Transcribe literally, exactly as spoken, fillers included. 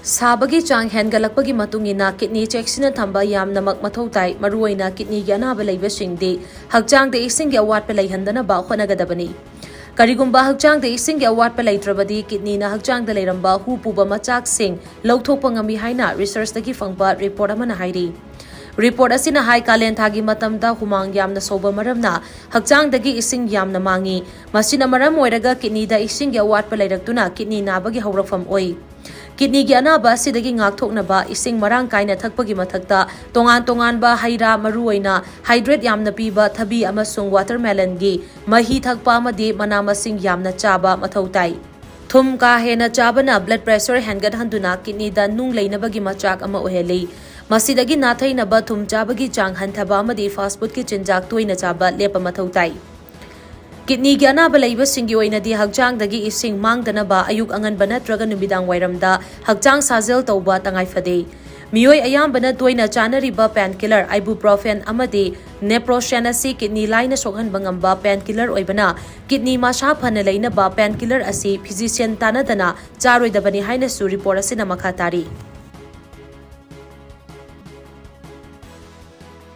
ꯁꯥꯕꯒꯤ ꯆꯥꯡ ꯍꯦꯟꯒꯠꯂꯛꯄꯒꯤ ꯃꯇꯨꯡ ꯏꯟꯅ ꯀꯤꯗꯅꯤ ꯆꯦꯛꯁꯤꯟꯅ ꯊꯝꯕ ꯌꯥꯝꯅꯃꯛ ꯃꯊꯧ ꯇꯥꯏ꯫ ꯃꯔꯨꯑꯣꯏꯅ ꯀꯤꯗꯅꯤꯒꯤ ꯑꯅꯥꯕ ꯂꯩꯕꯁꯤꯡꯗꯤ ꯍꯛꯆꯥꯡꯗ ꯏꯁꯤꯡꯒꯤ ꯑꯋꯥꯠꯄ ꯂꯩꯍꯟꯗꯅꯕ ꯍꯣꯠꯅꯒꯗꯕꯅꯤ꯫ ꯀꯔꯤꯒꯨꯝꯕ ꯍꯛꯆꯥꯡꯗ ꯏꯁꯤꯡꯒꯤ ꯑꯋꯥꯠꯄ ꯂꯩꯇ꯭ꯔꯕꯗꯤ ꯀꯤꯗꯅꯤꯅ ꯍꯛꯆꯥꯡꯗ ꯂꯩꯔꯝꯕ ꯍꯨ ꯄꯨꯕ ꯃꯆꯥꯛꯁꯤꯡ ꯂꯧꯊꯣꯛꯄ ꯉꯝꯃꯤ ꯍꯥꯏꯅ ꯔꯤꯁꯔꯆꯇꯒꯤ ꯐꯪꯕ ꯔꯤꯄꯣꯔꯠ ꯑꯃꯅ ꯍꯥꯏꯔꯤ꯫ ꯔꯤꯄꯣꯔꯠ ꯑꯁꯤꯅ ꯍꯥꯏ, ꯀꯥꯂꯦꯟ ꯊꯥꯒꯤ ꯃꯇꯝꯗ ꯍꯨꯃꯥꯡ ꯌꯥꯝꯅ ꯁꯧꯕ ꯃꯔꯝꯅ ꯍꯛꯆꯥꯡꯗꯒꯤ ꯏꯁꯤꯡ ꯌꯥꯝꯅ ꯃꯥꯡꯏ꯫ ꯃꯁꯤꯅ ꯃꯔꯝ ꯑꯣꯏꯔꯒ ꯀꯤꯗꯅꯤꯗ ꯏꯁꯤꯡꯒꯤ ꯑꯋꯥꯠꯄ ꯂꯩꯔꯛꯇꯨꯅ ꯀꯤꯗꯅꯤ ꯅꯥꯕꯒꯤ ꯍꯧꯔꯛꯐꯝ ꯑꯣꯏ꯫ ꯀꯤꯗꯅꯤꯒꯤ ꯑꯅꯥꯕ ꯑꯁꯤꯗꯒꯤ ꯉꯥꯛꯊꯣꯛꯅꯕ ꯏꯁꯤꯡ ꯃꯔꯥꯡ ꯀꯥꯏꯅ ꯊꯛꯄꯒꯤ ꯃꯊꯛꯇ ꯇꯣꯉꯥꯟ ꯇꯣꯉꯥꯟꯕ ꯍꯩ ꯔꯥ, ꯃꯔꯨꯑꯣꯏꯅ ꯍꯥꯏꯗ꯭ꯔꯦꯠ ꯌꯥꯝꯅ ꯄꯤꯕ ꯊꯕꯤ ꯑꯃꯁꯨꯡ ꯋꯥꯇꯔꯃꯦꯂꯟꯒꯤ ꯃꯍꯤ ꯊꯛꯄ ꯑꯃꯗꯤ ꯃꯅꯥ ꯃꯁꯤꯡ ꯌꯥꯝꯅ ꯆꯥꯕ ꯃꯊꯧ ꯇꯥꯏ꯫ ꯊꯨꯝ ꯀꯥ ꯍꯦꯟꯅ ꯆꯥꯕꯅ ꯕ꯭ꯂꯗ ꯄ꯭ꯔꯦꯁꯔ ꯍꯦꯟꯒꯠꯍꯟꯗꯨꯅ ꯀꯤꯗꯅꯤꯗ ꯅꯨꯡ ꯂꯩꯅꯕꯒꯤ ꯃꯆꯥꯛ ꯑꯃ ꯑꯣꯏꯍꯜꯂꯤ꯫ ꯃꯁꯤꯗꯒꯤ ꯅꯥꯊꯩꯅꯕ ꯊꯨꯝ ꯆꯥꯕꯒꯤ ꯆꯥꯡ ꯍꯟꯊꯕ ꯑꯃꯗꯤ ꯐꯥꯁ ꯐꯨꯗꯀꯤ ꯆꯤꯟꯖꯥꯛ ꯇꯣꯏꯅ ꯆꯥꯕ ꯂꯦꯞꯄ ꯃꯊꯧ ꯇꯥꯏ꯫ ꯀꯤꯗꯅꯤꯒꯤ ꯑꯅꯥꯕ ꯂꯩꯕꯁꯤꯡꯒꯤ ꯑꯣꯏꯅꯗꯤ ꯍꯛꯆꯥꯡꯗꯒꯤ ꯏꯁꯤꯡ ꯃꯥꯡꯗꯅꯕ ꯑꯌꯨꯛ ꯑꯉꯟꯕ ꯅꯠꯇ꯭ꯔꯒ ꯅꯨꯃꯤꯗꯥꯡ ꯋꯥꯏꯔꯝꯗ ꯍꯛꯆꯥꯡ ꯁꯥꯖꯦꯜ ꯇꯧꯕ ꯇꯉꯥꯏ ꯐꯗꯦ꯫ ꯃꯤꯑꯣꯏ ꯑꯌꯥꯝꯕꯅ ꯇꯣꯏꯅ ꯆꯥꯅꯔꯤꯕ ꯄꯦꯟꯀꯤꯂꯔ ibuprofen ꯑꯃꯗꯤ naproxen ꯑꯁꯤ ꯀꯤꯗꯅꯤ ꯂꯥꯏꯅ ꯁꯣꯛꯍꯟꯕ ꯉꯝꯕ ꯄꯦꯟꯀꯤꯂꯔ ꯑꯣꯏꯕꯅ ꯀꯤꯗꯅꯤ ꯃꯁꯥ ꯐꯅ ꯂꯩꯅꯕ ꯄꯦꯟꯀꯤꯂꯔ ꯑꯁꯤ ꯐꯤꯖꯤꯁꯤꯌꯟ ꯇꯥꯟꯅꯗꯅ ꯆꯥꯔꯣꯏꯗꯕꯅꯤ ꯍꯥꯏꯅꯁꯨ ꯔꯤꯄꯣꯔꯠ ꯑꯁꯤꯅ ꯃꯈꯥ ꯇꯥꯔꯤ꯫